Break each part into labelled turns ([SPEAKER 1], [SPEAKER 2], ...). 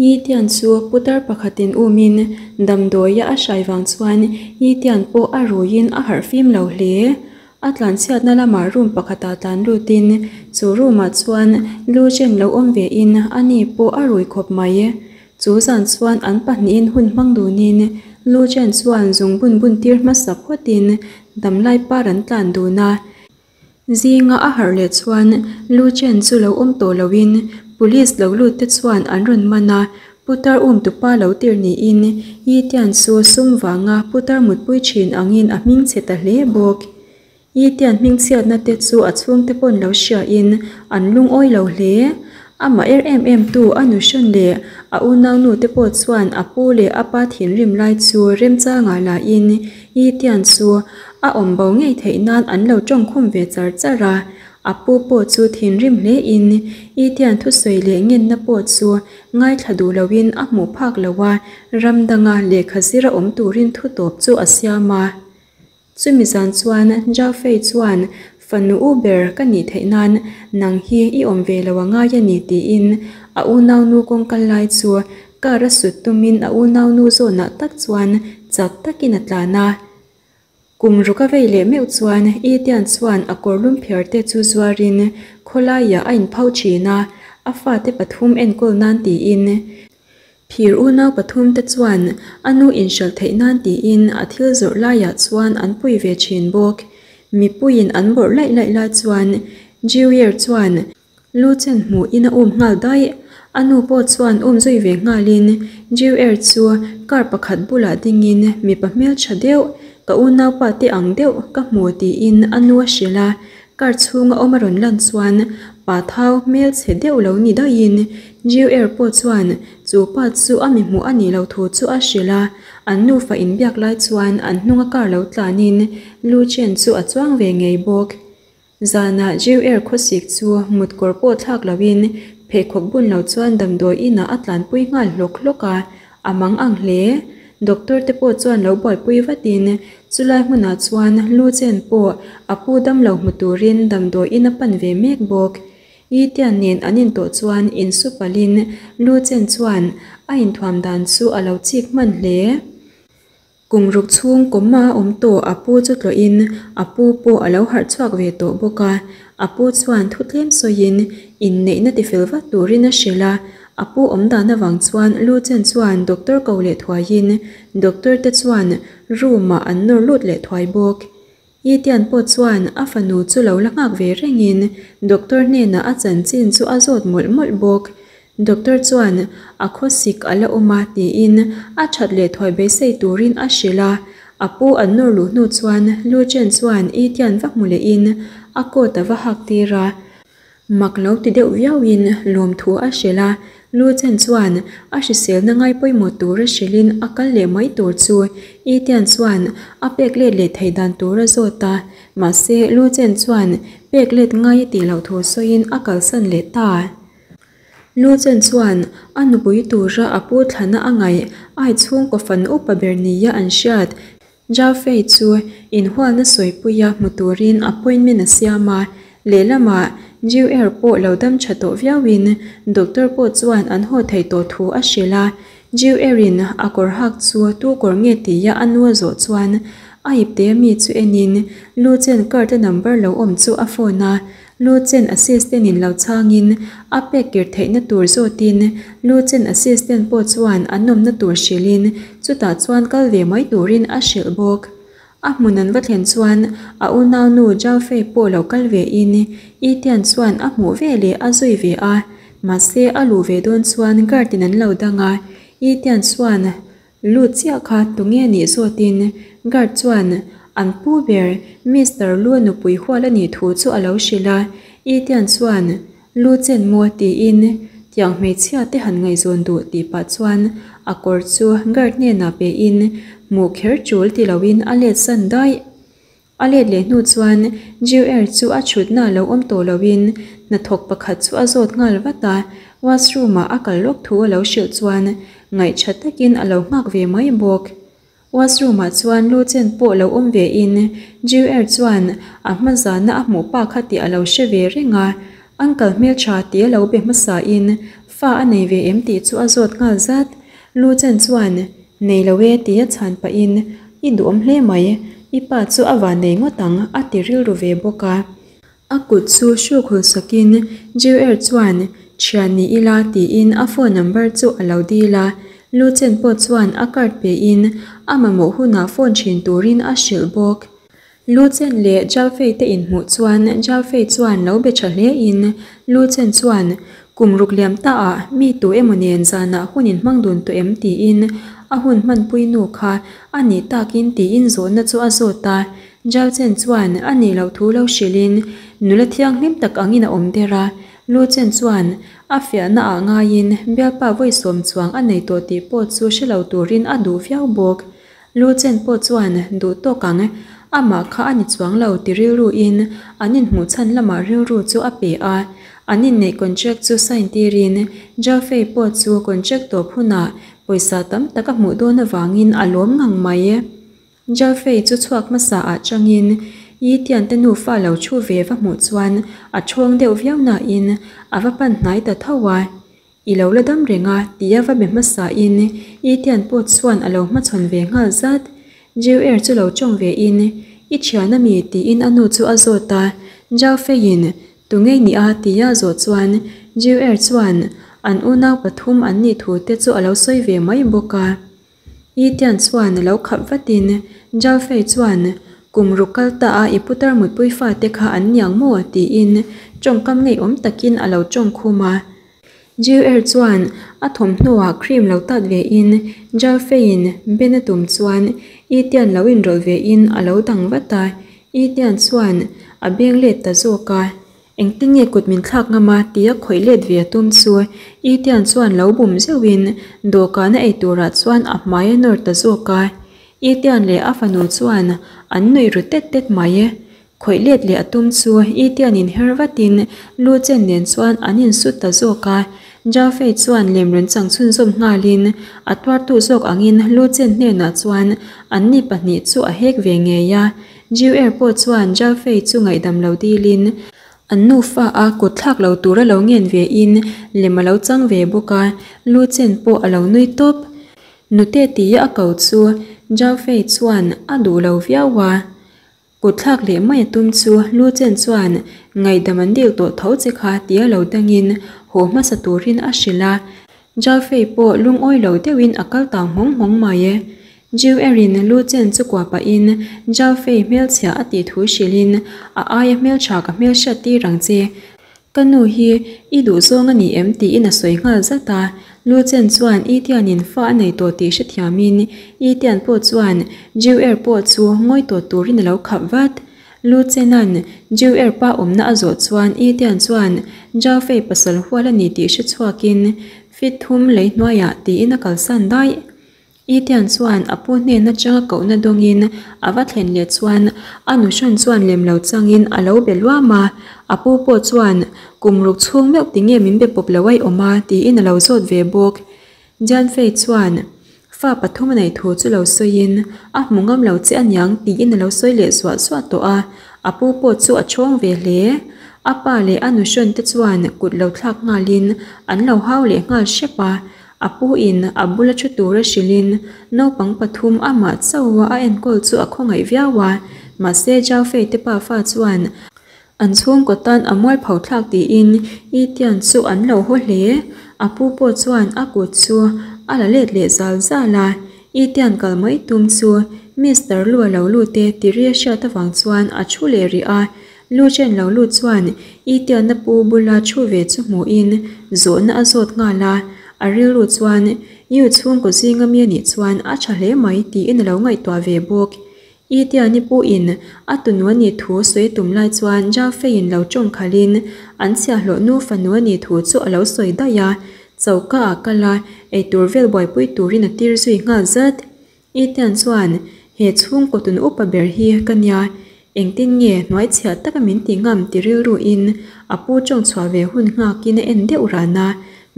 [SPEAKER 1] Yi Tian chu putar pakhatin umin damdawia a hrai vang chuan Yi Tian pawh a ruiin a harh fim lo hle. A tlanchhiatna lamah room pakhatah tlan lutin chu room-ah chuan Lu Chen lo awm vein ani pawh a rui khawp mai. Chu zan chuan an pahnihin hun hmang dunin Lu Chen chuan zungbun bun tir hmasa phawtin damlai par an tlan dun a. Zinga a harh leh chuan Lu Chen chu lo awm tawh loin police lo lut te chuan an rawn man a, putar um tupa lo tir niin Yi Tian chu sum vanga putar mutpui thin angin a hming chhe ta hle bawk. Yi Tian hmingchhiatna te chu a chhungte pawn lo hriain an lungawi lo hle. Amah er em em tu a nuhrawn leh a unaunu te pawh chuan a pu leh a pa thinrim lai chu remchangah lahin Yi Tian chu a awm bo ngei theih nan an lo tawngkhum ve char char a. A pu pawh chu thinrim hle in Yi Tian thusawi leh ngenna pawh chu ngaithla duh loin a hmuh phak lo a, ram danga lehkha zira awm turin thu tawp chu a siam a. Chumi zan chuan Zhao Fei chuan fanu u ber ka nih theih nan nang hi i awm ve lo a ngai a ni tiin a unaunu kawng kal lai chu car a sut tumin a unaunu zawnah tak chuan chak takin a tlan a. Kum ruk a vei leh meuh chuan Yi Tian chuan a kawrlum phiar te chu zuarin khawlaiah a inphau thin a, a fate pathum enkawl nan tiin Phir unau pathum te chuan a nu inhralh theih nan tiin a thil zawrh laiah chuan an pui ve thin bawk. Mipuiin an bawrh laih laih lai chuan Jiuer chuan lu chen hmuhin a um nghal daih. A nu pawh chuan um zui ve nghalin Jiuer chu car pakhat bulah dingin mipa hmeltha deuh, ka unaupa te ang deuh ka hmu tiin a nu a hrilh a. Car chhunga awm a rawn lan chuan pa thau hmel chhe deuh lo ni daihin Jiu Er pawh chuan chu pa chu a mi hmuh a nih loh thu chu a hrilh a, an nufa inbiak lai chuan an hnunga car lo tlanin Lu Chen chu a chuang ve ngei bawk. Zanah Jiu Er khawsik chu mut kawr pawh thlak loin pheikhawk bun lo chuan damdawi inah a tlanpui nghal hlawk hlawk a, A mang ang hle. Doctor te pawh chuan lo buaipui vatin chulai hmunah chuan Lu Chen pawh a pu damlo hmu turin damdawi in a pan ve mek bawk. Yi Tian nen an intawh chuan insu palhin Lu Chen chuan a inthuam dan chu a lo chik hman hle. Kum ruk chhung kawmma a awm tawh a pu chu tlawhin a pu pawh a lo harh chhuak ve tawh bawk a. A pu chuan thu tlem sawiin inneihna tifel vat turin a hrilh a. A pu awm dan avang chuan Lu Chen chuan doctor ko leh thuaiin doctor te chuan room ah an nawr lut leh thuai bawk. Yi Tian pawh chuan a fanu chu lo la nghak ve rengin doctor hnenah a chanchin chu a zawt mawlh mawlh bawk. Doctor chuan a khawsik a la awm a tiin a that leh thuai beisei turin a hrilh a. A pu an nawr luh hnu chuan Lu Chen chuan Yi Tian va hmu lehin a coat a va hak tir a. Mak lo ti deuh viauin lawmthu a hrilh a, Lu Chen chuan a hriselna ngai pawimawh tura hrilhin a kal leh mai tur chu Yi Tian chuan a pek let leh theih dan tur a zawt a, mahse Lu Chen chuan pek let ngai a tih loh thu sawiin a kalsan leh ta. Lu Chen chuan a nupui tura a pu thlana a ngaih ai chhungkaw fan upa ber nia an hriat Zhao Fei chu inhualna sawipuia hmu turin appointment a siam a, lehlamah Jiu Er pawh lo dam tha tawh viauin doctor pawh chuan an haw theih tawh thu a hrilh a. Jiu Er-in a kawr hak chu tu kawr nge tia a nu a zawh chuan a ipte mi chu enin Lu Chen card-a number lo awm chu a phone a, Lu Chen assistant in lo chhangin a pek kir theihna tur zawtin Lu Chen assistant pawh chuan an awmna tur hrilhin chutah chuan kal ve mai turin a hrilh bawk. A hmun an va thlen chuan a unaunu Zhao Fei pawh lo kal ve in Yi Tian chuan a hmuh ve leh a zui ve a, mahse a luh ve dawn chuan guard in an lo dang a, Yi Tian chuan Lu chiah kha tunge nih zawtin guard chuan an pu ber Mister Lu nupui hual a nih thu chu a lo hrilh a, Etian chuan Lu chen maw tiin tiang hmeichhia te han ngaihzawn duh tih pah chuan a kawr chu guard hnenah pe in hmuh kher tul ti loin a let san daih. A let leh hnu chuan Jiu Er chu a chhutna lo awm tawh loin hnathawk pakhat chu a zawt nghal vat a, washroom ah a kal lawk thu a lo hrilh chuan ngaihṭha takin a lo nghak ve mai bawk. Washroom ah chuan lu chen pawh lo awm ve in Jiu Er chuan a hma zana a hmuh pa kha tih a lo hre ve reng a, Uncle hmelṭha tih a lo be hmasa in Fa a nei ve em tih chu a zawt nghal zat. Lu Chen chuan, Nei lo e tia chhan pahin, I duhawm hle mai, i pa chu a vannei ngawt ang a ti rilru ve bawk a. A kut chu hruk hul sakin Jiu-er chuan, Thian ni ila tiin a phone number chu a lo dil a. Lu Chen pawh chuan a card pein a mamawh hunah phone thin turin a hrilh bawk. Lu Chen leh Zhao Fei te inhmuh chuan Zhao Fei chuan lo be tha hle in Lu Chen chuan, Kum ruk liam ta ah mi tu emaw nen zanah hun in hmang dun tawh em tiin a hun hmanpui nu kha a nih takin tiin zawhna chu a zawt a. Zhao Chen chuan a nih loh thu lo hrilh in nula thianghlim tak angin a awm der a. Lu Chen chuan a fiahna ah ngaiin bialpa vawi sawm chuang a nei tawh tih pawh chu hre lo turin a duh viau bawk. Lu Chen pawh chuan duh tawk ang, amah kha a ni chuang lo ti rilru in an inhmuh chhan lamah rilru chu a pe a. An inneih contract chu sign tirin Zhao Fei pawh chu contract tawp hunah pawisa tam tak a hmuh dawn avangin a lawm ngang mai. Zhao Fei chu chhuak hmasa ah changin Yi Tian te nufa lo thu ve va hmuh chuan a thawng deuh viau nain a va pan hnai ta tho a. I lo la dam reng a, tia va be hmasa in I Tian pawh chuan a lo hmachhawn ve nghal zat. Jiu Er chu lo tawng ve in, I thian a mi? tiin a nu chu a zawt a. Zhao Fei in, Tu ngei ni a? tia a zawh chuan Jiu Er chuan an unau pathum an nih thu te chu a lo sawi ve mai bawk a. I Tian chuan a lo khap vatin Zhao Fei chuan, Kum ruk kal ta a i putar mutpui fate kha an niang maw? tiin tawngkam ngeiawm takin a lo tawng khum a. Jiu Er chuan a thawmhnawah cream lo tat ve in Zhao Fei-in ben a tum chuan I Tian lo inrawlh ve in a lo dang vat a, I Tian chuan a beng let ta zawk a. Engtin nge kut min thlak ngam a tia khawih let ve a tum chu I Tian chuan lo bum zeuh in dawhkan a ei turah chuan a hmai a nawr ta zawk a. I Tian leh a fanu chuan an nuih ru tet tet mai. Khawih let leh a tum chu I Tian in her vatin Lu Chen nen chuan an insut ta zawk a. Zhao Fei chuan lem rawn chang chhunzawm nghalin a tuartu zawk angin Lu Chen hnenah chuan anni pahnih chu a hek ve ngei a. Jiu Er pawh chuan Zhao Fei chu ngaihdam lo dilin an nufa a kut thlak lo tura lo ngen ve in lem a lo chang ve bawk a, Lu Chen pawh a lo nui tawp. Nute tia a ko chu Zhao Fei chuan a duh lo viau a. Kut thlak leh mai a tum chu Lu Chen chuan ngaihdam an dil tawh tho che kha tia lo dangin haw hmasa turin a hrilh a. Zhao Fei pawh lungawi lo deuhin a kal tang nghawng nghawng mai. Jiu Erin Lu Chen chu kuah pahin Zhao Fei hmelchhia a tih thu hrilhin a aia hmeltha ka hmelhriat tir ang che. Ka nu hi i duh zawng a ni em tiin a sawi nghal zat a, Lu Chen chuan I Tianin fa a nei tawh tih hrethiamin I Tian pawh chuan Jiu Er pawh chu ngawi tawh turin a lo khap vat. Lu Chena'n Jiu Er pa awmna a zawh chuan I Tian chuan Zhao Fei pasal hual a ni tih hrechhuakin fit thum lei hnuaiah tiin a kalsan daih. Etian chuan a pu hnen atanga kohna dawngin a va thlen leh chuan a nuhrawn chuan lem lo changin a lo be luam a, a pu pawh chuan kum ruk chhung meuh tinge min be pawp lo aih awm a tiin a lo zawt ve bawk. Jian Fei chuan fa pathum a neih thu chu lo sawiin a hmu ngam lo che aniang tiin a lo sawi leh zuah zuah tawh a, a pu pawh chu a chhawng ve hle. A pa leh a nuhrawn te chuan kut lo thlak nghalin an lo hau leh nghal hrep a, A pu in a bula thu tura hrilhin naupang pathum amah chauha a enkawl chu a khawngaih viau a, mahse Zhao Fei te pafa chuan an chhungkaw tan a mualpho thlak tiin I Tian chu an lo haw hle. A pu pawh chuan a kut chu a la let leh zal zal a, I Tian kal mai tum chu Mister Lu a lo lut e ti ri a hriat avang chuan a thu leh rih a, Lu chen lo lut chuan I Tianna pu bula thu ve chu hmuhin zawhna a zawt nghal a, a rilru chuan Yu chhungkaw zinga mi anih chuan a tha hle mai tiin a lo ngaihtuah ve bawk. I Tiani pu in a tunu anih thu sawi tum lai chuan Zhao Fei-in lo tawng khalhin an chhiahhlawh nu fanu anih thu chu a lo sawi daih a, choka ah kal a, eitur vel buaipui turin a tir zui nghal zat. Ethan chuan, He chhungkaw tun upa ber hi ka nia, engtin nge hnuai chhiah taka min ti ngam ti rilruin a pu tawng chhuah ve hun nghakin a en deuh ran a,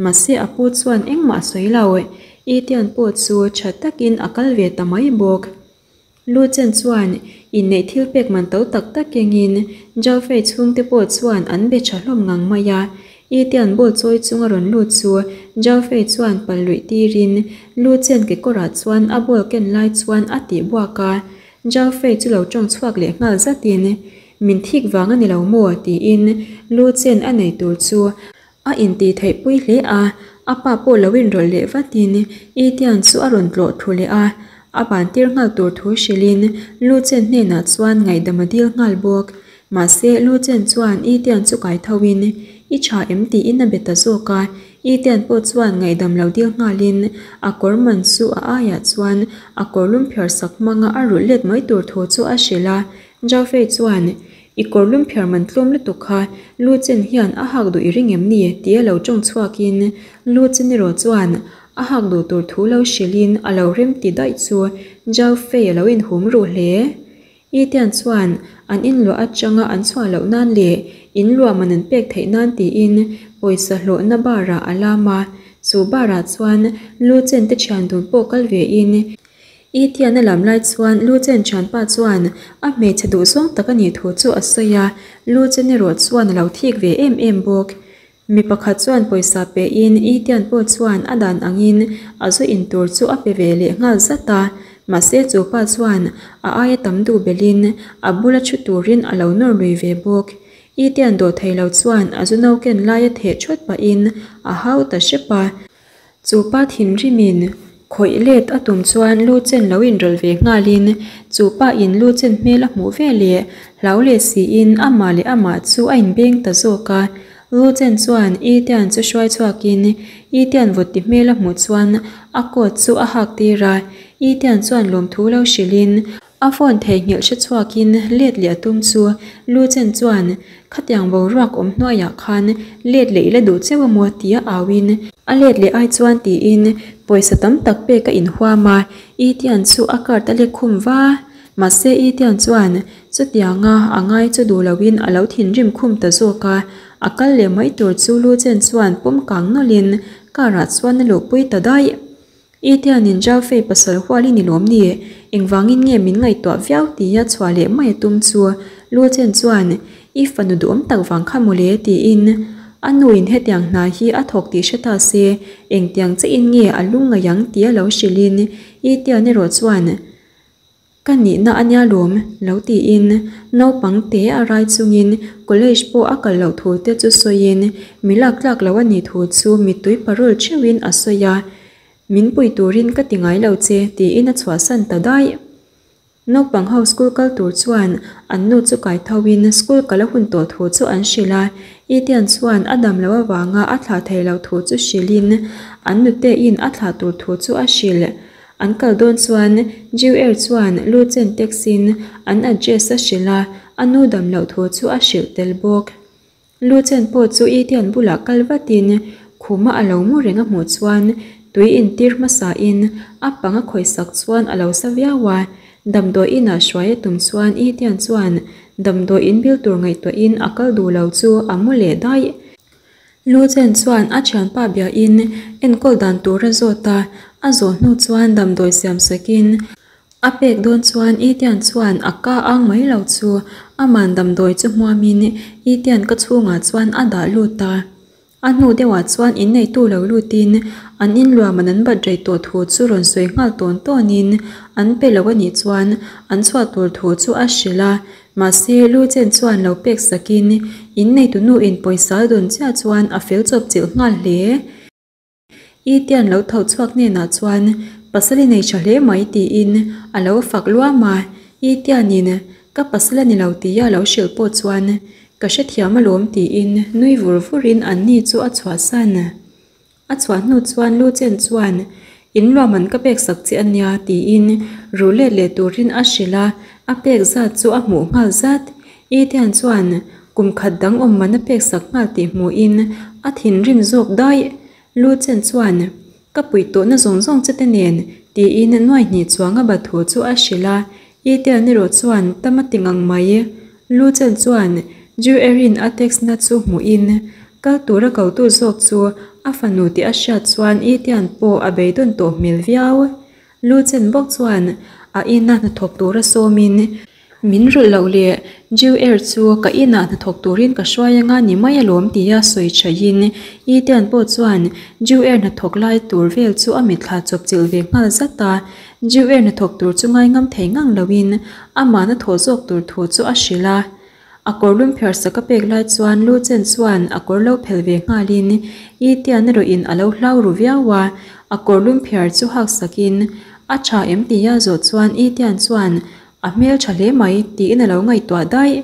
[SPEAKER 1] mahse a pu chuan engmah a sawi lo. Ethan pawh chu tha takin a kal ve ta mai bawk. Lu Chen chuan inneih thil pek man to tak tak kengin Zhao Fei chhungte pawh chuan an be tha hlawm ngang mai a. Itian ball chawi chunga rawn lut chu Zhao Fei chuan pal luih tirin Lu Chen kekawrah chuan a ball ken lai chuan a tih buak a. Zhao Fei chu lo tawng chhuak leh nghal zatin, Min thik vang a ni lo maw? tiin Lu Chen a nei tur chu a intih theih pui hle a, a pa pawh lo inrawlh leh vatin Itian chu a rawn tlawh thlu leh a, a ban tir nghal tur thu hrilhin Lu Chen hnenah chuan ngaihdam a dil nghal bawk. Mahse, Lu Chen chuan Itian chu kai tho in, I tha em? tiin a be ta zawk a, Itian pawh chuan ngaihdam lo dil nghalin a kawr man chu a aiah chuan a kawr lum phiar sak hmanga a rulh let mai tur thu chu a hrilh a, Zhao Fei chuan, I kawr lum phiar man tlawm lutuk kha Lu Chen hian a hak duh i ring em ni? tia lo tawng chhuakin Lu Chen erawh chuan a hak duh tur thu lo hrilhin a lo rem ti daih chu Zhao Fei a lo inhum ruh hle. I Tian chuan an inluah atanga an chhuah loh nan leh inluah man an pek theih nan tiin pawisa hlawhna bar ah a lam a, chu bar ah chuan Lu Chen te thian dun pawh kal ve in I Tian a lam lai chuan Lu Chen thianpa chuan a hmeichhe duhzawng tak a nih thu chu a sawi a, Lu Chen erawh chuan a lo thik ve em em bawk. Mi pakhat chuan pawisa pe in I Tian pawh chuan a dan angin a zu in tur chu a pe ve leh nghal zat a, mahse chu pa chuan a aia tam duh belhin a bula thu turin a lo nawr lui ve bawk. I Tian dawh thei lo chuan a zu no ken laia theh thawt pahin a hau ta hrep a. Chu pa thinrimin khawih let a tum chuan lu chen lo inrawlh ve nghalin chu pa in lu chen hmel a hmuh ve leh hlau leh siin amah leh amah chu a inbeng ta zawk a. Lu chen chuan I Tian chu hruai chhuakin I Tian vawt ti hmel a hmuh chuan a coat chu a hak tir a. I Tian chuan lawmthu lo hrilhin A phone theihnghilh hre chhuakin let leh a tum chu Lu Chen chuan, Khatiang boruak awm hnuaiah khan let leh i la duh cheu amaw? tia auin a let leh ai chuan tiin pawisa tam tak pek a inhuam a, I Tian chu a card a lek khum va. Mahse I Tian chuan chutianga a ngai chu duh loin a lo thinrim khum ta zawk a, a kal leh mai tur chu Lu Chen chuan pawm kang nawlhin car ah chuan a luhpui ta daih. I tianin Zhao Fei pasal hual i ni lawm ni? Engvangin nge min ngaihtuah viau tia chhuah leh mai a tum chu Lu Chen chuan I fanu duhawm tak vang kha mawle tiin a nuin hetiang hna hi a thawk tih hre ta se engtiang chiahin nge a lung ngaih ang tia lo hrilhin I tian erawh chuan Ka nihna a nia lawm, lo tiin naupang te a rai chungin college pawh a kal loh thu te chu sawiin mi lak tlak lo a nih thu chu mittui parul theuhin a sawi a, Min pui turin ka ti ngai lo che tiin a chhuahsan ta daih. Naupang ho school kal tur chuan an nu chu kai thoin school kal a hun tawh thu chu an hrilh a, Etienne chuan a dam loh avanga a thlah thei loh thu chu hrilhin an nutein a thlah tur thu chu a hrilh. An kal dawn chuan Jew Air chuan Lu Chen taxi-in an address a hrilh a, a nu dam loh thu chu a hrilh tel bawk. Lu Chen pawh chu Etienne bulah kal vatin khuma a lo mu reng a hmuh chuan tui intir hmasain a pang a khawisak chuan a lo sa viau a. Damdawi inah hruai a tum chuan Etienne chuan damdawi inbil tur ngaihtuahin a kal duh lo chu a mu leh daih. Lu Chen chuan a thianpa biain enkawl dan tur a zawt a, a zawh hnu chuan damdawi siam sakin a pek dawn chuan I Tian chuan a ka ang mai lo chu aman damdawi chu hmuamin I Tian ka chhungah chuan a dah lut a. A hnu deuhah chuan inneitu lo lutin an inluaman an bat rei tawh thu chu rawn sawi nghal tawn tawnin an pe lo a nih chuan an chhuah tur thu chu a hrilh a. Mahse, Lu Chen chuan lo pek sakin in neitunu in pawisa a dawn chiah chuan a fel chawp chilh nghal hle. I Tian lo tho chhuak hnenah chuan pasal i nei tha hle mai tiin a lo fak luam a, I Tianin ka pasal a ni lo tia a lo hrilh pawh chuan ka hrethiam alawm tiin nui vur vurin anni chu a chhuahsan. A chhuah hnu chuan Lu Chen chuan, In luahman ka pek sak che a nia, tiin ruh let leh turin a hrilh a, a pek zat chu a hmuh nghal zat. I Tian chuan kum khat dang awm man a pek sak nghal tih hmuhin a thinrim zawk daih. Lu Chen chuan, Ka puih tawhna zawng zawng che te nen, tiin nuai hnih chuang a bat thu chu a hrilh a. I Tian erawh chuan tam a ti ngang mai. Lu Chen chuan Ju Erin a text na chu hmuhin Kal tura kotu zawk chu a fanu tih a hriat chuan I Tian pawh a beidawn tawh hmel viau. Lu Chen bawk chuan a ina hnathawk tura sawmin Min rulh loh leh Jew Air chu ka inah hnathawk turin ka hruai anga ni mai alawm tia sawi thaihin Etienne pawh chuan Jew Air hnathawk lai tur vel chu a mitthla chawpchilh ve nghal zat a. Jew Air hnathawk tur chu ngaingam thei ngang loin amah hnathawh zawk tur thu chu a hrilh a. A kawr lum phiar sak a pek lai chuan Lu Chen chuan a kawr lo phel ve nghalin Etienne erawhin a lo hlau ru viau a. A kawr lum phiar chu hak sakin a tha em tia zawh chuan Etienne chuan A hmel tha hle mai, tiin a lo ngaihtuah daih.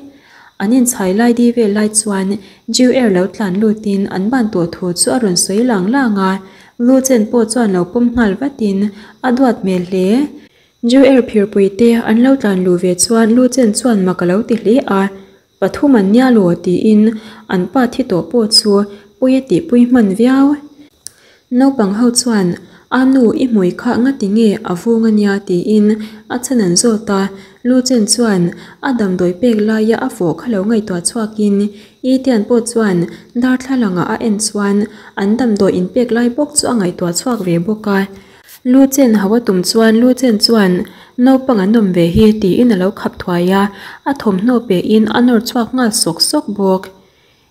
[SPEAKER 1] An inchhai lai di vel lai chuan Jew Air lo tlan lutin an ban tawh thu chu a rawn sawi lang lang a, Lu Chen pawh chuan lo pawm nghal vatin a duat hmel hle. Jew Air phirpui te an lo tlan luh ve chuan Lu Chen chuan mak a lo ti hle a, Pathum an nia law tiin an pa thi tawh pawh chu pui a tihpui hman viau. Naupang ho chuan, A nu, i hmui kha ngati nge a vung a nia tiin a chhan an zawt a. Lu Chen chuan a damdawi pek laia a fawh kha lo ngaihtuah chhuakin I Tian pawh chuan darthlalangah a en chuan an damdawi inpek lai bawk chu a ngaihtuah chhuak ve bawk a. Lu Chen hau a tum chuan Lu Chen chuan naupang an awm ve hi tiin a lo khap thuai a, a thawmhnaw pehin a nawr chhuak nghal sawk sawk bawk.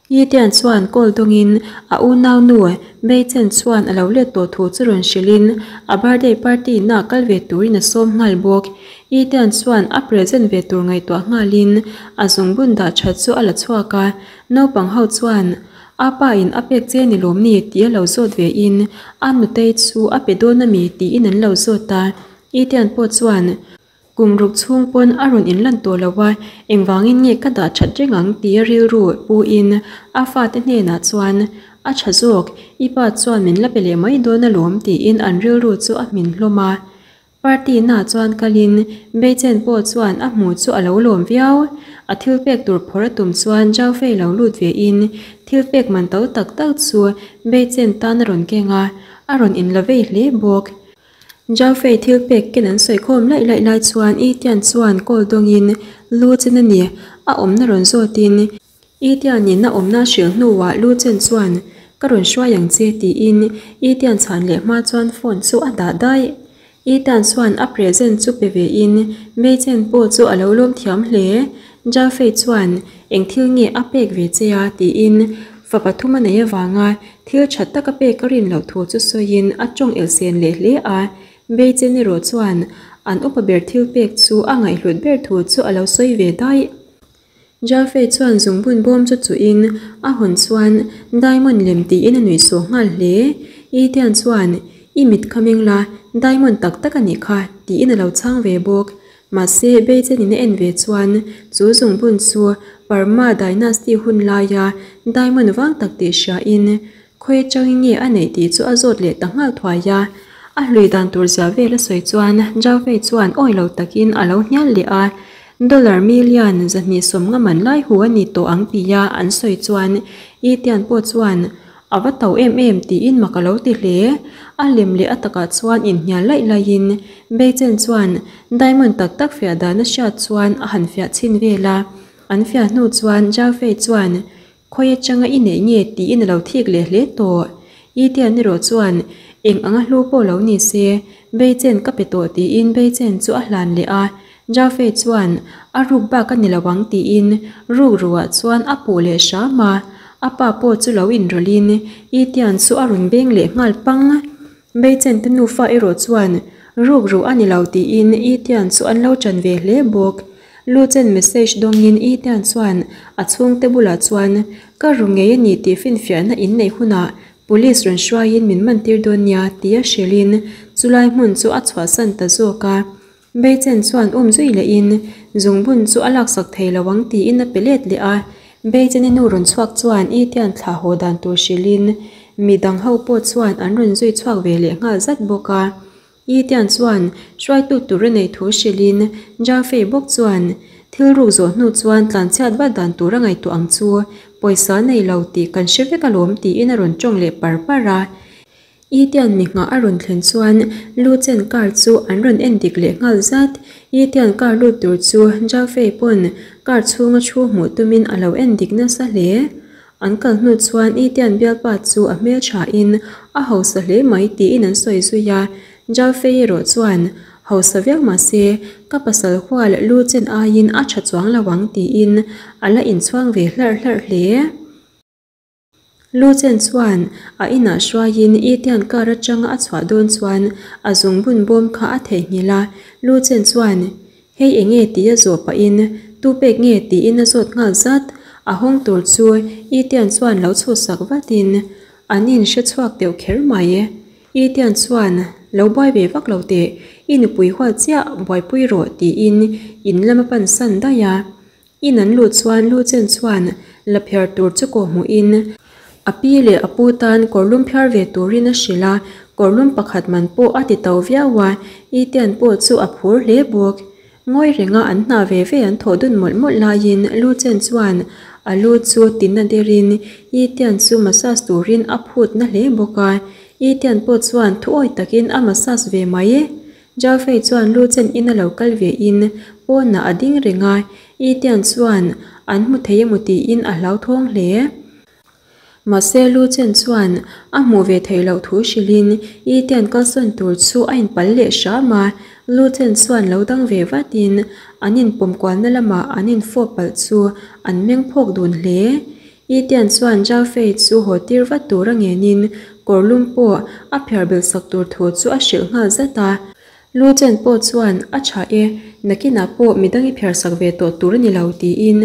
[SPEAKER 1] Yi Tian chuan call dawngin a unaunu Bei Chen chuan a lo let tawh thu chu rawn hrilhin a birthday party na kal ve turin a sawm nghal bawk. Yi Tian chuan a present ve tur ngaihtuah nghalin a zungbun dah that chu a la chhuak a, naupang ho chuan A pa in a pek che ni lawm ni tih a lo zawt ve in a nutei chu a pe dawn a mi tiin an lo zawt a, Etienne pawh chuan kum ruk chhung pawn a rawn inlan tawh lo a, engvangin nge ka dah that reng ang tia rilru pu in a fate hnenah chuan a tha zawk, i pa chuan min la pe leh mai dawn alawm tiin an rilru chu a hmin hlawm a. Party na chuan kalin Beichen pawh chuan a hmu chu a lo lawm viau. A thil pek tur phawrh a tum chuan Zhao Fei lo lut ve in thil pek man to tak tak chu Beichen tan a rawn keng a, a rawn inla vei hle bawk. Zhao Fei thil pek ken an sawi khawm laih laih lai chuan Yi Tian chuan call dawngin Lu Chen a ni a awmna rawn zawtin I Tianin a awmna hrilh hnuah Lu Chen chuan, Ka rawn hruai ang che tiin I Tian chhan leh hma chuan phone chu a dah daih. I Tian chuan a present chu pe vein Mei Chen pawh chu a lo lawm thiam hle. Zhao Fei chuan, Eng thil nge a pek ve che a? tiin fa pathum a nei avanga thil tha tak a pek a rin loh thu chu sawiin a tawng elsen leh hle a. Mei Chen erawh chuan an upa ber thil pek chu a ngaihhlut ber thu chu a lo sawi ve daih. Jaffe chuan zungbun bawm chu chuhin a hawn chuan diamond lem tiin a nuih sawh nghal hle. Etienne chuan, I mit kha meng la, diamond tak tak a nih kha, tiin a lo chhang ve bawk. Mahse, Beichen-in a en ve chuan chu zungbun chu Parma dynasty hun laia diamond vang tak tih hriain khawi atangin nge a neih tih chu a zawt leh ta nghal thuai a. A hlui dan tur zia vel a sawi chuan Jaffe chuan awi lo takin a lo hnial leh a. Dollar million 250 man lai hu a ni tawh ang tia an sawi chuan Etienne pawh chuan a va to em em tiin mak a lo ti hle. A lem leh a takah chuan inhnial laih laihin Beichen chuan diamond tak tak fiah dan a hriat chuan a han fiah chhin vel a. An fiah hnu chuan Zhao Fei chuan Khawi atanga i neih nge tiin a lo thik leh hle tawh. Etienne erawh chuan eng anga hlu pawh lo ni se, Beichen ka pe tawh tiin Beichen chu a hlan leh a. Zhao Fei chuan a ruk bak a ni lo ang tiin ruk ruah chuan a puh leh hram a. A pa pawh chu lo inrawlhin Etienne chu a rawn beng leh nghal pang. Beichen te nufa erawh chuan ruk ruh a ni lo tiin Etienne chu an lo ṭan ve hle bawk. Lu Chen message dawngin Etienne chuan a chhungte bulah chuan ka ru ngei a ni tih finfiahna in neih hunah police rawn hruaiin min mantir dawn nia tia hrilhin chulai hmun chu a chhuahsan ta zawk a. Beichen chuan um zui lehin zungbun chu a laksak thei lo ang tiin a pe let leh a. Beicheni nu rawn chhuak chuan Etienne thlah haw dan tur hrilhin midang ho pawh chuan an rawn zui chhuak ve leh nghal zat bawk a. Etienne chuan hruaitu tur a neih thu hrilhin Jaffe bawk chuan thil ruk zawh hnu chuan tlanchhiat vat dan tur a ngaihtuah ang chu pawisa nei lo tih kan hre vek alawm tiin a rawn tawng leh par par a. Etienne mi nghah a rawn thlen chuan Lu Chen car chu an rawn en dik leh nghal zat. Etienne car lut tur chu Zhao Fei pawn car chhunga thu hmuh tumin a lo en dik nasa hle. An kal hnu chuan Etienne bialpa chu a hmelthain a hausa hle mai tiin an sawi zui a. Zhao Fei erawh chuan Hausa viau mah se ka pasal hual lu chen aiin a tha chuang lo ang tiin a la inchhuang ve hlarh hlarh hle. Lu Chen chuan a inah hruaiin Itian car atanga a chhuah dawn chuan a zungbun bawm kha a theihnghilh a, Lu Chen chuan Hei enge tih a zawh pahin tu pek nge tiin a zawt nghal zat, a hawng tur chu Itian chuan lo chhuhsak vatin an inhre chhuak deuh kher mai. Itian chuan lo buai ve vak lo teh, i nupui hual chiah buaipui rawh tiin in lam a pansan daih a. In an luh chuan Lu Chen chuan la phiar tur chu kawh hmuhin a pi leh a pu tan kawrlum phiar ve turin a hrilh a, kawrlum pakhat man pawh a ti to viau a, Itian pawh chu a phur hle bawk. Ngawi renga an hna ve ve an thawh dun mawlh mawlh laiin Lu Chen chuan a lu chu tina derin Itian chu massage turin a phut na hle bawk a, Itian pawh chuan thuawi takin a massage ve mai. Jalfei chuan lu chen in a lo kal ve in pawnah a ding reng a, Itian chuan an hmu thei emaw tiin a hlauthawng hle. Mahse lu chen chuan a hmuh ve theih loh thu hrilhin Itian kalsawn tur chu a inpal leh hram a, lu chen chuan lo dang ve vatin an inpawm kualna lamah an infawp palh chu an meng phawk dun hle. Itian chuan Jalfei chu haw tir vat tur a ngenin kawrlum pawh a phiar belh sak tur thu chu a hrilh nghal zat a. Lu Chen pawh chuan a tha e, nakinah pawh midang i phiar sak ve tawh tur a ni lo tiin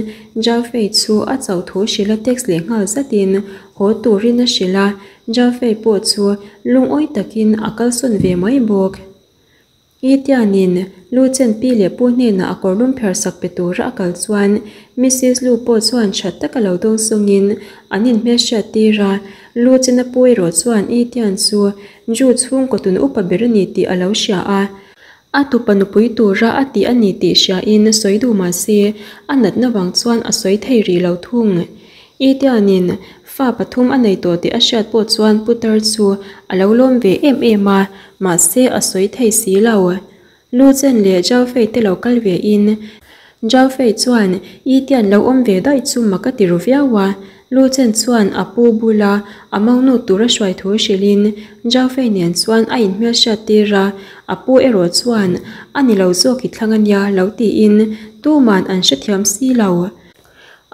[SPEAKER 1] Jalfei chu a chauh thu hrilh a text leh nghal zatin haw turin a hrilh a, Jalfei pawh chu lungawi takin a kalsawn ve mai bawk. I tianin Lu Chen pi leh pu hnenah a kawrlum pher sak pe tura a kal chuan Missis Lu pawh chuan that taka lo dawng sawngin an inhmelhriat tir a, Lu Chen-a pu erawh chuan I Tian chu Ju chhungkaw tun upa ber a ni tih a lo hria a, a tupa nupui tura a tih a ni tih hriain sawi duh mah se a natna vang chuan a sawi thei rih lo thung. I tianin fa pathum a nei tawh tih a hriat pawh chuan putar chu a lo lawm ve em em a, mahse a sawi thei si lo. Lu Chen leh Zhao Fei te lo kal ve in Zhao Fei chuan I tian lo awm ve daih chu mak a ti ru viau a. Lu Chen chuan a pu bula a monu tur a hruai thu hrilhin Zhao Fei nen chuan a inhmelhriat tir a, a pu erawh chuan a ni lo zawk i thlang a nia lo tiin tuman an hrethiam si lo.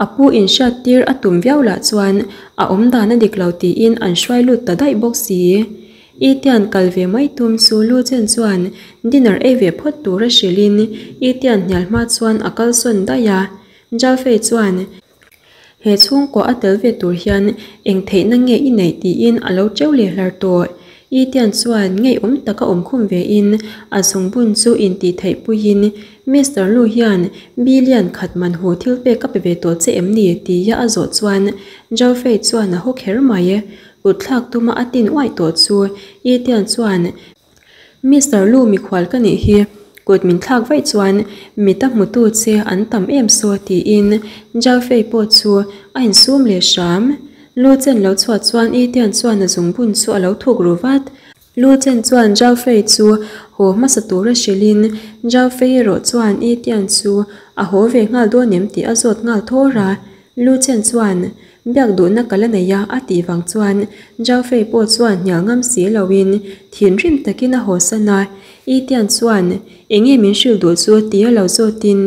[SPEAKER 1] A pu inhriat tir a tum viau lah chuan a awm dan a dik lo tiin an hruai lut ta daih bawk si. I tian kal ve mai tum chu Lu Chen chuan dinner ei ve phawt tur a hrilhin I tian hnial hma chuan a kalsawn daih a. Zhao Fei chuan he chhungkaw a tel ve tur hian eng theihna nge i neih tiin a lo teu leh hlar tawh. I tian chuan ngeiawm taka awm khum vein a zungbun chu intih theih puiin Mister Lu hian billion khat man hu thil pek ka pe ve tawh che em ni? tia a zawh chuan Zhao Fei chuan a haw kher mai. Kut thlak tuma a tin uaih tawh chu Yi Tian chuan Mister Lu mikhual ka nih hi, kut min thlak vaih chuan mit a hmutu che an tam em saw tiin Zhao Fei pawh chu a insum leh hram. Lu Chen lo chhuah chuan Yi Tian chuan a zungbun chu a lo thuk ru vat. Lu Chen chuan Zhao Fei chu haw hmasa tura hrilhin Zhao Fei erawh chuan Yi Tian chu a haw ve nghal dawn em tih a zawt nghal thawr a. Lu Chen chuan biak duhna ka la nei a a tih vang chuan Zhao Fei pawh chuan hnial ngam si loin thinrim takin a haw san a. Yi Tian chuan eng nge min hrilh duh chu tih a lo zawtin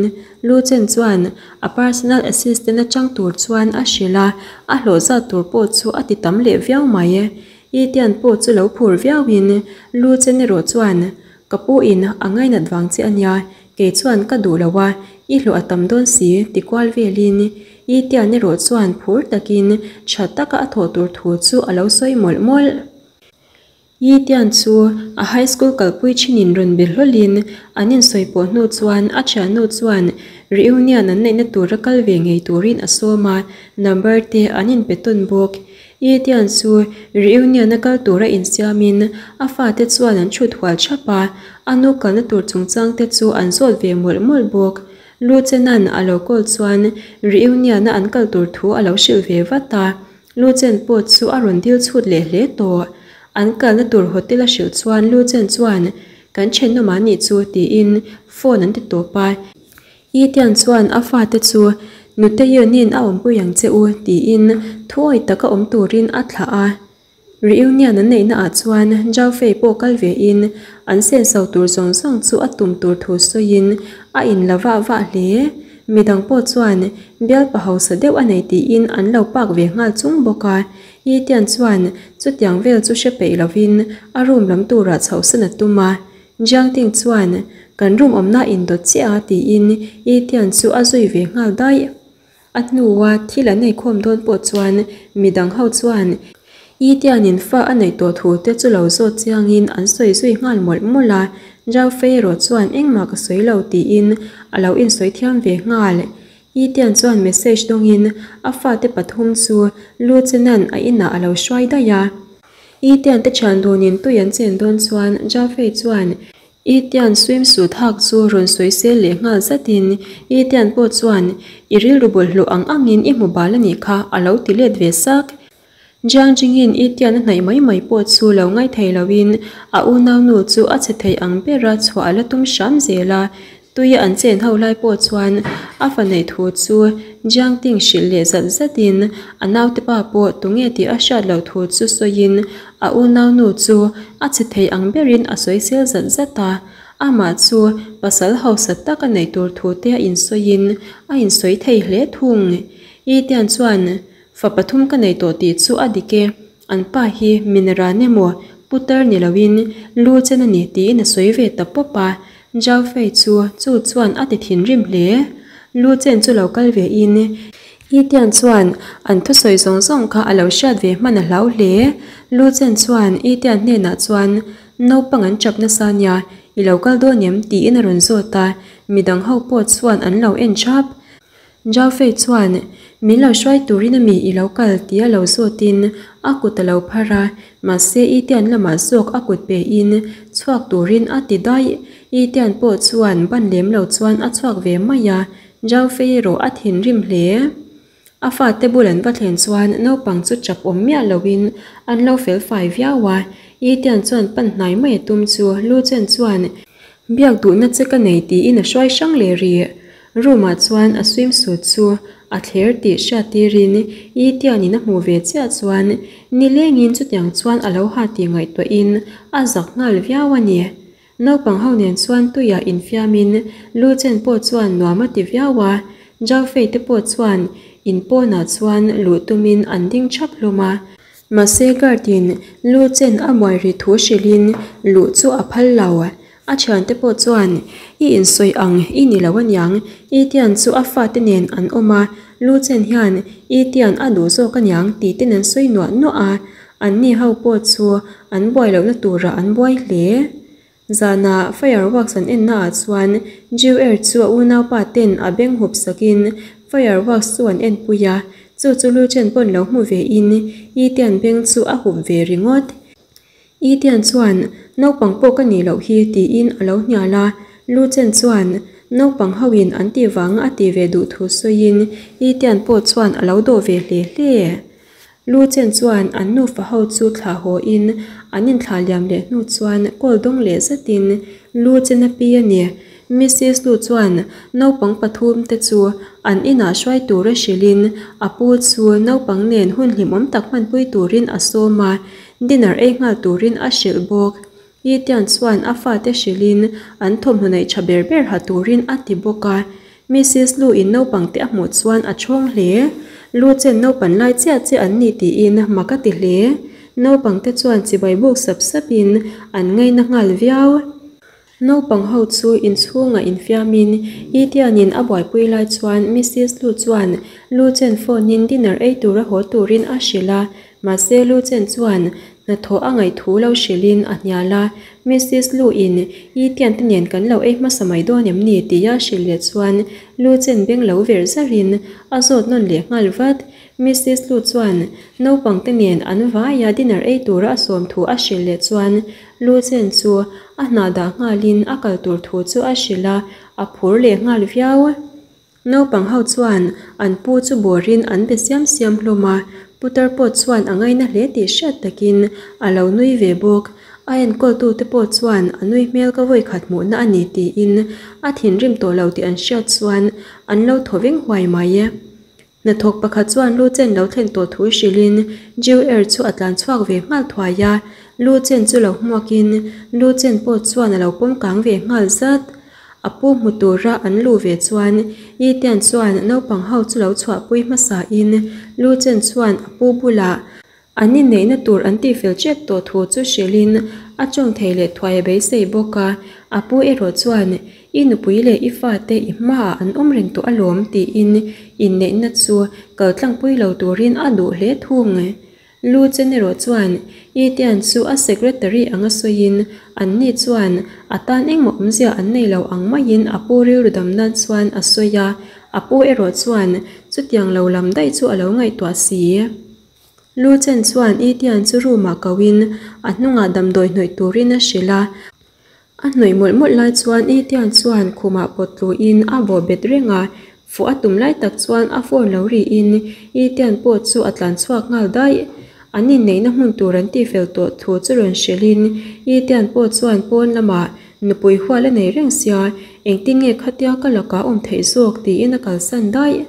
[SPEAKER 1] Lu Chen chuan a personal assistant atang tur chuan a hrilh a, a hlawh zat tur pawh chu a ti tam leh viau mai. I tian pawh chu lo phur viauin Lu Chen erawh chuan, Ka pu in a ngainat vang che a nia, kei chuan ka duh lo a, i hlawh a tam dawn si ti kual velin I tian erawh chuan phur takin tha taka a thawh tur thu chu a lo sawi mawlh mawlh. I tian chu a high school kalpui thinin rawn be hlawlin an insawi pawh hnu chuan a thiannu chuan reunion an neihna tura kal ve ngei turin a sawm a, number te an inpe tawn bawk. I Tian chu reunion a kal tura insiamin a fate chuan an chhut hual thap a, a nu kalna tur chungchang te chu an zawt ve mawlh mawlh bawk. Lu Chenan a lo call chuan reunion a an kal tur thu a lo hrilh ve vat a, Lu Chen pawh chu a rawn dil chhut leh hle tawh. An kalna tur hotel a hrilh chuan Lu Chen chuan kan thenawm ah nih chu tiin phone an ti tawp a. I Tian chuan a fate chu Nute Yunin a awmpui ang che u tiin thuawi taka awm turin a thlah a. Reunion an neihna ah chuan Zhao Fei pawh kal ve in an senso tur zawng zawng chu a tum tur thu sawiin a in la vah vah hle. Midang pawh chuan bialpa hausa deuh a nei tiin an lo pak ve nghal chung bawk a. Yi Tian chuan chutiang vel chu hre peih lovin a room lam turah chhohsan a tum a. Jiang Ting chuan kan room awmna indawt chiah a tiin Yi Tian chu a zui ve nghal daih. A hnua thil an eikhawm dawn pawh chuan midang ho chuan Yi Tianin fa a neih tawh thu te chu lo zawt chiangin an sawi zui nghal mawlh mawlh a, Zhao Fei erawh chuan engmah ka sawi lo tiin a lo insawi thiam ve nghal. Yi Tian chuan message dawngin a fate pathum chu Lu Chenan a inah a lo hruai daih a. Yi Tian te thian dunin tui an chen dawn chuan Zhao Fei chuan I Tian swimsuit hak chu rawn sawi sel leh nghal zatin I Tian pawh chuan I rilru bawlhhlawh ang angin i hmu bal a nih kha a lo ti let ve sak. Jiang Jingin I Tian a hnaih mai mai pawh chu lo ngaithei loin a unaunu chu a che thei ang bera chhuah a la tum hram zel a, Tui an chen ho lai pawh chuan a fa neih thu chu Jiang Ting hrilh leh zat zatin a naute pa pawh tunge tih a hriat loh thu chu sawiin a unaunu chu a che thei ang berin a sawi sel zat zat a. Amah chu pasal hausa tak a neih tur thu te a insawiin a insawi thei hle thung. Yi Tian chuan fa pathum ka nei tawh tih chu a dik e. An pa hi Mineran emaw putar ni loin lu chen a ni tiin a sawi ve ta pawp a. Zhao Fei chu chu chuan a ti thinrim hle. Lu chen chu lo kal ve in Yi Tian chuan an thusawi zawng zawng kha a lo hriat ve hman a hlau hle. Lu chen chuan Yi Tian hnenah chuan naupang an chap nasa nia i lo kal dawn em tiin a rawn zawt a, midang ho pawh chuan an lo en thap. Zhao Fei chuan, Min lo hruai turin ami i lo kal? tia lo zawtin a kut a lo phar a, mahse I Tian lamah zawk a kut pein chhuak turin a ti daih. I Tian pawh chuan ban lem lo chuan a chhuak ve mai a, Zhao Fei erawh a thinrim hle. A fate bul an va thlen chuan naupang chu chap awm miah loin an lo fel fai viau a, I Tian chuan pan hnai mai a tum chu Lu Chen chuan biak duhna che ka nei tiin a hruai hrang leh rih. Room ah chuan a swimsuit chu a thler tih hriat tirin Yi Tianin a hmuh ve chiah chuan nilengin chutiang chuan a lo ha tih ngaihtuahin a zak nghal viau a ni. Naupang ho nen chuan tuiah infiamin Lu Chen pawh chuan nuam a ti viau a, Zhao Fei te pawh chuan in pawnah chuan luh tumin an ding thap hlawm a. Mahse guard in Lu Chen a muai ri thu hrilhin luh chu a phal lo. A thiante pawh chuan, I insawi ang i ni lo aniang, I Tian chu a fate nen an awm a, Lu Chen hian I Tian a duh zawk aniang tih ten an sawi nuah nuah a, anni ho pawh chu an buai lohna turah an buai hle. Zanah fireworks an enna ah chuan Jiu Er chu a unaupa ten a beng hup sakin fireworks chu an enpui a, chu chu Lu Chen pawn lo hmu ve in I Tian beng chu a hup ve ringawt. I Tian chuan, Naupang pawh ka nih loh hi, tiin a lo hnial a. Lu Chen chuan, Naupang hoin an tih vanga a tih ve duh thu sawiin I Tian pawh chuan a lo dawh ve hle hle. Lu Chen chuan an nufa ho chu thlah hawin an inthlah liam leh hnu chuan call dawng leh zatin Lu Chen a pi a ni. Missis Lu chuan naupang pathum te chu an inah hruai tura hrilhin a pu chu naupang nen hun hlimawm tak hmanpui turin a sawm a. Dinner ei nghal turin a hrilh bawk. Yi Tian chuan a fate hrilhin an thawmhnaw neih tha ber ber ha turin a ti bawk a. Missis Lu in naupang te a hmuh chuan a chhawng hle. Lu chen naupan lai chiah chiah an ni tiin mak a ti hle. Naupang te chuan chibai buk sap sapin an ngaina nghal viau. Naupang ho chu inchhungah infiamin Yi Tianin a buaipui lai chuan Missis Lu chuan Lu Chen phone in dinner ei tura haw turin a hrilh a, mahse Lu Chen chuan hnathawh a ngaih thu lo hrilhin a hnial a, Missis Lu in Yi Tian te nen kan lo ei hmasa mai dawn em ni tia hrilh leh chuan Lu Chen beng lo ver zarin a zawt nawn leh nghal vat. Missis Lu chuan naupang te nen an vaia dinner ei tura a sawm thu a hrilh leh chuan Lu Chen chu a hna dah nghalin a kal tur thu chu a hrilh a, a phur leh nghal viau. Naupang ho chuan an pu chu bawrin an be siam siam hlawm a, putar pawh chuan a ngaina hle tih hriat takin a lo nui ve bawk. A enkawltute pawh chuan a nui hmel ka vawi khat hmuhna a ni tiin a thinrim tawh lo tih an hriat chuan an lo thaw veng huai mai. Hnathawk pakhat chuan Lu Chen lo thlen tawh thu hrilhin Jiu Er chu a tlan chhuak ve nghal thuai a, Lu Chen chu lo hmuakin Lu Chen pawh chuan a lo pawm kang ve nghal zat. A pu hmu tura an luh ve chuan Yi Tian chuan naupang ho chu lo chhuahpui hmasain Lu Chen chuan a pu bulah An inneihna tur an tihfel tep tawh thu chu hrilhin a tawng thei leh thuai a beisei bawk a, a pu erawh chuan I nupui leh i fate i hmaah an awm reng tawh alawm tiin inneihna chu kaltlangpui lo turin a duh hle thung. Lu Chen erawh chuan I Tian chu a secretary anga sawiin anni chuan a tan engmah awmzia an nei lo ang maiin a pu rilru dam nan chuan a sawi a, a pu erawh chuan chutiang lo lam daih chu a lo ngaihtuah si. Lu Chen chuan Yi Tian chu room-ah koin a hnungah damdawi hnawih turin a hrilh a. A hnawih mawlh mawlh lai chuan Yi Tian chuan khumah pawt tluin a bawh bet reng a, fuh a tum lai tak chuan a phone lo riin Yi Tian pawh chu a tlan chhuak nghal daih. An inneihna hmun tur an tihfel tawh thu chu rawn hrilhin Yi Tian pawh chuan pawn lamah nupui hual a nei reng sia, engtin nge khatia ka lakah awm theih zawk tiin a kalsan daih.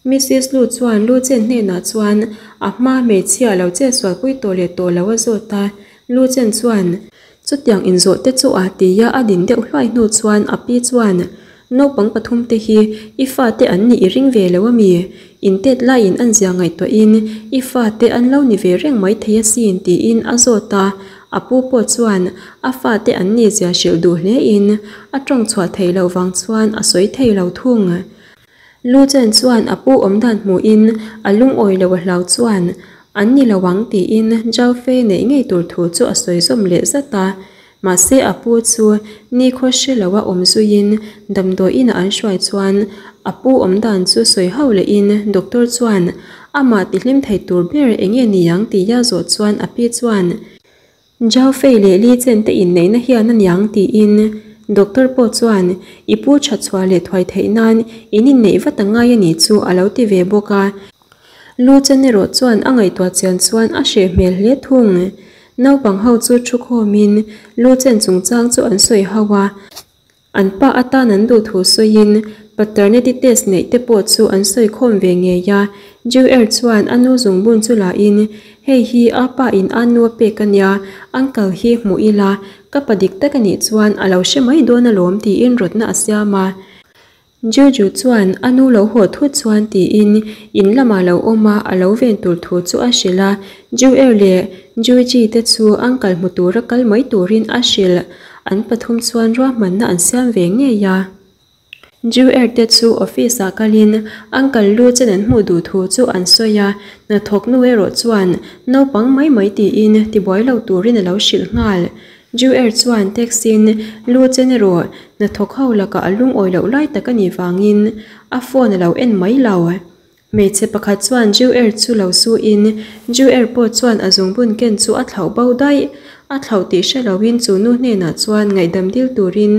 [SPEAKER 1] Missis Lu chuan Lu Chen hnenah chuan a hma hmeichhia lo che sualpui tawh leh tawh lo a zawt a, Lu Chen chuan chutiang inzawh te chu a ti a, a din deuh hluai hnu chuan a pi chuan naupang pathum te hi i fate an nih i ring ve lo a mi? In tet laiin an zia ngaihtuahin i fate an lo ni ve reng mai thei asin tiin a zawt a, a pu pawh chuan a fate an nih zia hrilh duh hlein a tawng chhuah theih loh vang chuan a sawi thei lo thung. Lu Chen chuan a pu awm dan hmuhin a lungawi lo a hlau chuan an ni lo ang tiin Zhao Fei neih ngei tur thu chu a sawi zawm leh zat a. Mahse a pu chu nikhaw hre lo a awm zuiin damdawi inah an hruai chuan a pu awm dan chu sawi ho lehin doctor chuan amah tihlim thei tur ber eng nge ni ang tia zawh chuan a pi chuan Zhao Fei leh Li Chen te inneihna hian a niang tiin doctor pawh chuan i pu tha chhuah leh thuai theih nan in inneih vat a ngai a nih chu a lo ti ve bawk a. Lu Chen erawh chuan a ngaihtuah chian chuan a hreh hmel hle thung. Naupang ho chu thu khawmin Lu Chen chungchang chu an sawi ho a. An pa atan an duh thu sawiin paternity test neih te pawh chu an sawi khawm ve ngei a. Jew-er chuan a nu zungbun chu lahin, Hei hi a pa in a nu a pek a nia, uncle hi hmuh ila, ka pa dik tak a nih chuan a lo hre mai dawn alawm tiin rawtna a siam a. Juju chuan a nu lo haw thut chuan tiin in lamah lo awm a, a lo ven tur thu chu a hrilh a. Ju-er leh Juji te chu uncle hmu tura kal mai turin a hrilh. An pathum chuan ruahmanna an siam ve ngei a. Ju-er te chu office ah kalin uncle lu chen an hmuh duh thu chu an sawi a, hnathawk nu erawh chuan naupang mai mai tiin tibuai lo turin a lo hrilh nghal. Ju-er chuan taxi-in lu chen erawh hnathawk ho lakah a lungawi loh lai tak a nih vangin a phone a lo en mai lo. Hmeichhe pakhat chuan Ju-er chu lo suin Ju-er pawh chuan a zungbun ken chu a thlauh bo daih. A thlauh tih hre loin chu nu hnenah chuan ngaihdam dil turin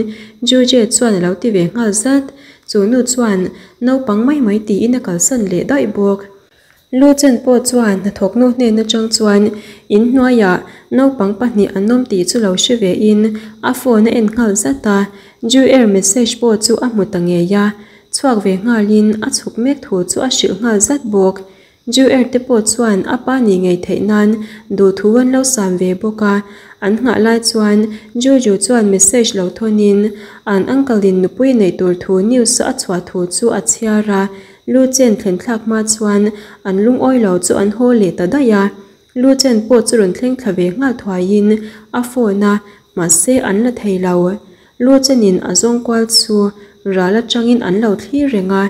[SPEAKER 1] Ju-je chuan a lo ti ve nghal zat. Chu nu chuan naupang mai mai tiin a kalsan leh daih bawk. Lu Chen pawh chuan hnathawk nu hnen atang chuan in hnuaiah naupang pahnih an awm tih chu lo hre ve in a phone a en nghal zat a, Ju Air message pawh chu a hmu ta ngei a, chhuak ve nghalin a chhuk mek thu chu a hrilh nghal zat bawk. Ju Air te pawh chuan a pa nih ngei theih nan duhthu an lo sam ve bawk a, an nghah lai chuan Ju Ju chuan message lo thawn in an uncle in nupui neih tur thu news a chhuah thu chu a chhiar a, Lu Chen thlen thlak hma chuan an lungawi lo chu an haw leh ta daih a. Lu Chen pawh chu rawn thleng thla ve nghal thuaiin a phone a, mahse an la thei lo. Lu Chenin a zawng kual chu ral atangin an lo thlir reng a,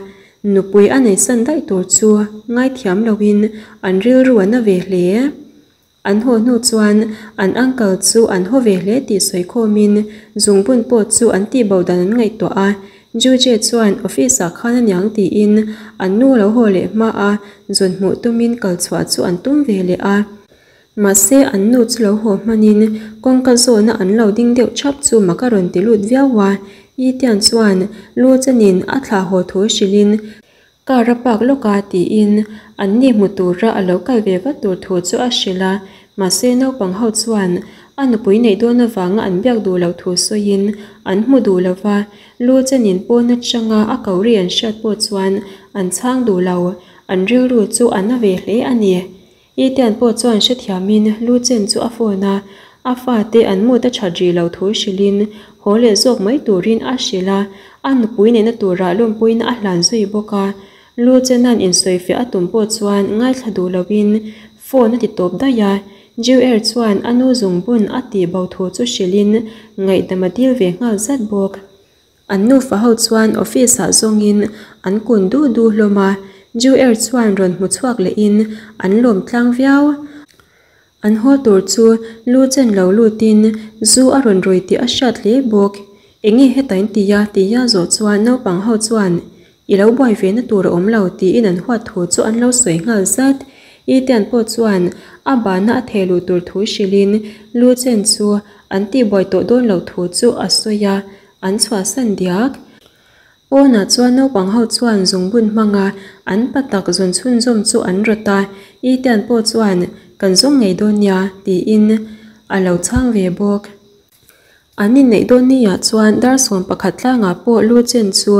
[SPEAKER 1] nupui a neisan daih tur chu ngaithiam loin an rilru a na ve hle. An haw hnu chuan an uncle chu an haw ve hle tih sawi khawmin zungbun pawh chu an tihbo dan an ngaihtuah a. Juje chuan office ah khan aniang tiin an nu lo haw leh hma a zawn hmuh tumin kal chhuah chu an tum ve leh a. Mahse an nu chu lo haw hmanin kawngka zawna an lo ding deuh thap chu mak a rawn ti lut viau a. Yitian chuan lu chenin a thlah haw thu hrilhin Car a park lawk a tiin an ni hmu tura a lo kal ve vat tur thu chu a hrilh a, mahse naupang ho chuan a nupui neih dawn avanga an biak duh loh thu sawiin an hmu duh lo va, lu chenin pawn atanga a ko ri an hriat pawh chuan an chhang duh lo. an rilru chu a na ve hle a ni. Etian pawh chuan hrethiamin Lu Chen chu a phone a, a fate an mood a that rih lo thu hrilhin haw leh zawk mai turin a hrilh a, a nupui neihna turah lawmpuina a hlan zui bawk a. Lu Chena'n insawifiah a tum pawh chuan ngaithla duh loin phone a ti tawp daih a, Jiu Er chuan a nu zungbun a tih bo thu chu hrilhin ngaihdam a dil ve nghal zat bawk. An nufa ho chuan office ah zawngin an kun du du hlawm a, Jiu Er chuan rawn hmu chhuak lehin an lawm tlang viau. An haw tur chu lu chen lo lutin zu a rawn rui tih a hriat hle bawk. Enge heta in ti a? tia zawh chuan naupang ho chuan I lo buai ve na tur a awm lo tiin an huat thu chu an lo sawi nghal zat. Itian pawh chuan a bahna a theh luh tur thu hrilhin lu chen chu an tihbuai tawh dawn loh thu chu a sawi a, an chhuahsan diak. Pawnah chuan naupang ho chuan zungbun hmanga an pa tak zawn chhunzawm chu an rawt a, Itian pawh chuan kan zawng ngei dawn nia tiin a lo chhang ve bawk. An inneih dawn niah chuan dar 11 tlangah pawh lu chen chu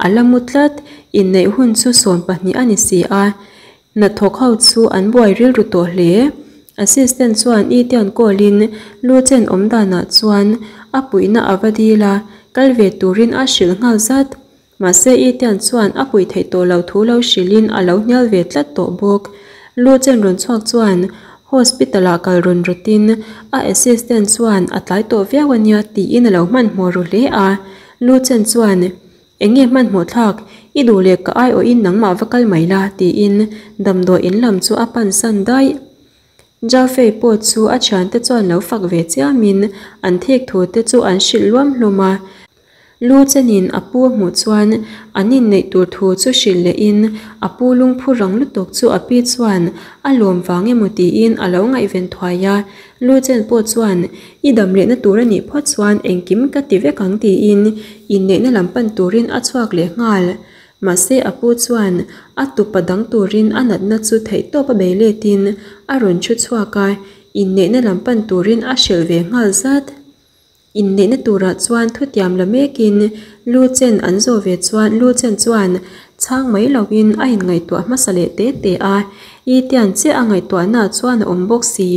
[SPEAKER 1] a la mu tlat, inneih hun chu 12 a ni si a. Hnathawk ho chu an buai rilru tawh hle. Assistant chuan Itian call in lu chen awm danah chuan a puihna a va dil a, kal ve turin a hrilh nghal zat. Mahse Itian chuan a puih theih tawh loh thu lo hrilhin a lo hnial ve tlat tawh bawk. Lu chen rawn chhuak chuan hospital ah kal rawn rawtin a assistant chuan a tlai tawh viau a nia tiin a lo hmanhmawh ru hle a. Lu chen chuan Eng nge hmanhmawh thlak? I duh leh ka aiawhin nangmah va kal mai la tiin damdawi in lam chu a pan san daih. Jafei pawh chu a thiante chuan lo fak ve chiamin an thik thu te chu an hrilh luam hlawm a. Lu chenin a pu a hmuh chuan an inneih tur thu chu hrilh lehin a pu lungphu rang lutuk chu a pi chuan a lawm vang emaw tiin a lo ngaihven thuai a. Lu chen pawh chuan I dam lehna tur a nih phawt chuan engkim ka ti vek ang tiin inneihna lam pan turin a chhuak leh nghal. Mahse a pu chuan a tupa dang turin a natna chu theihtawp a bei letin a rawn thu chhuak a, inneihna lam pan turin a hrilh ve nghal zat. Inneihna turah chuan thutiam la mekin lu chen an zawh ve chuan lu chen chuan chhang mai loin a inngaihtuah hmasa leh te te a, i tian chiah a ngaihtuahnaah chuan a awm bawk si.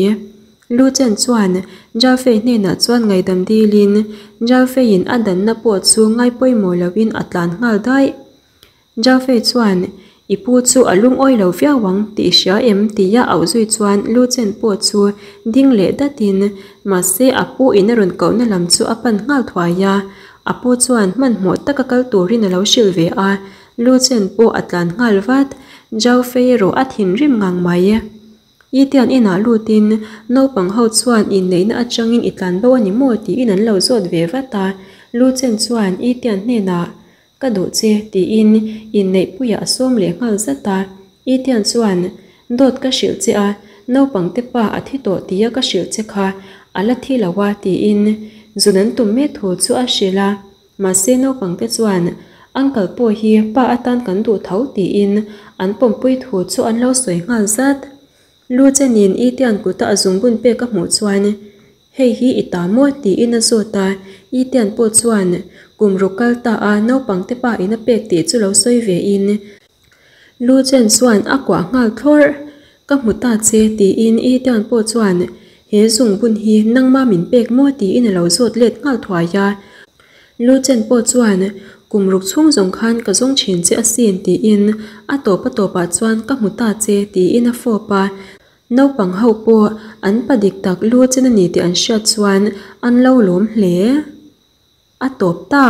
[SPEAKER 1] Lu chen chuan Jalfei hnenah chuan ngaihdam dilin Jalfeiin a danna pawh chu ngai pawimawh loin a tlan nghal daih. Jalfei chuan, I pu chu a lungawi lo viau ang tih i hria em? tia auh zui chuan Lu Chen pawh chu ding leh datin mahse a pu in a rawn kohna lam chu a pan nghal thuai a. A pu chuan hmanhmawh taka kal turin a lo hrilh ve a, Lu Chen pawh a tlan nghal vat. Jalfei erawh a thinrim ngang mai. Itian inah lutin naupang ho chuan inneihna atangin i tlan bo a ni maw tiin an lo zawt ve vat a, Lu Chen chuan Itian hnenah Ka duh che tiin inneihpuiah a sawm leh nghal zat a, Itian chuan Dawt ka hrilh che a, naupang te pa a thi tawh tia ka hrilh che kha a la thi lo a tiin zun an tum mek thu chu a hrilh a. Mahse naupangte chuan Uncle pawh hi pa atan kan duh tho tiin an pawmpui thu chu an lo sawi nghal zat. Lu chenin Itian kuta a zungbun pek a hmuh chuan Hei hi i ta maw? tiin a zawt a, Itian pawh chuan kum ruk kal ta a naupangte pa in a pek tih chu lo sawi ve in Lu Chen chuan a kuah nghal thlawrh. Ka hmu ta che tiin Ethan pawh chuan he zungbun hi nangma min pek maw tiin a lo zawt let nghal thuai a. Lu Chen pawh chuan kum ruk chhung zawng khan ka zawng thin che asin tiin a tawp a tawpah chuan ka hmu ta che tiin a fawp a. Naupang ho pawh an pa dik tak Lu Chen a ni tih an hriat chuan an lo lawm hle. A tawp ta.